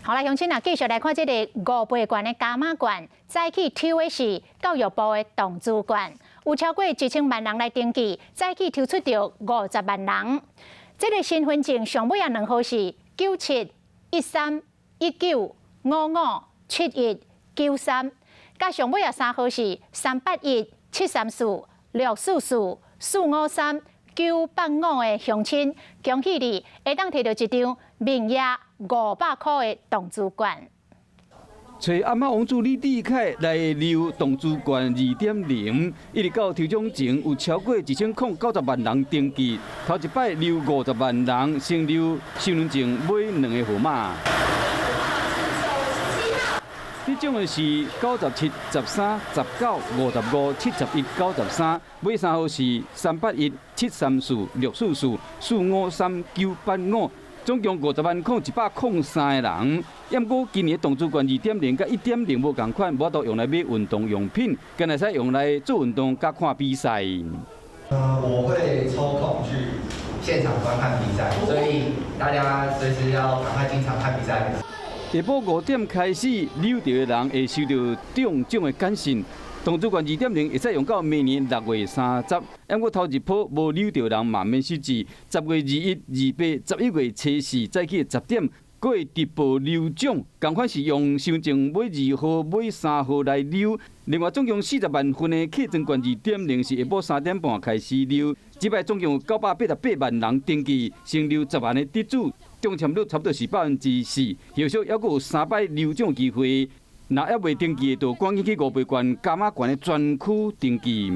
好啦，鄉親啊，繼續來看這個五倍券的加碼券，早起抽的是教育部的動資券，有超過1000萬人來登記，早起抽出著50萬人。這個身份證上尾仔兩號是971319557193，佮上尾仔三號是381734644四五三九八五的鄉親，恭喜你會當提著一張面額500箍的動資券。揣阿媽王子李智凱來溜動資券2.0，一直到抽獎前有超過1090萬人登記，頭一擺溜50萬人，先溜身份證尾兩个號碼。得獎的是97、13、19、55、71、93，尾三號是381734644453985。總共500,103個人。毋過今年動資券2.0佮1.0無仝款，無法度用來買運動用品，敢會使用來做運動佮看比賽。我會抽空去現場觀看比賽，所以大家隨時要趕快進場看比賽。下晡5點開始，溜著的人會收到中獎的簡訊。動資券2.0會使用到明年6月30。毋過頭一波無溜著人嘛免失志。10月21、28、11月初四早起10點，閣會直播溜獎，仝款是用身份證尾二號、尾三號來溜。另外，總共40萬份的客莊券2.0是下晡3點半開始溜。這擺總共有988萬人登記，先溜10萬的得主，中籤率差不多是4%，後續猶閣有三擺溜獎機會。若猶未登記的，就趕緊去五倍券、加碼券的專區登記。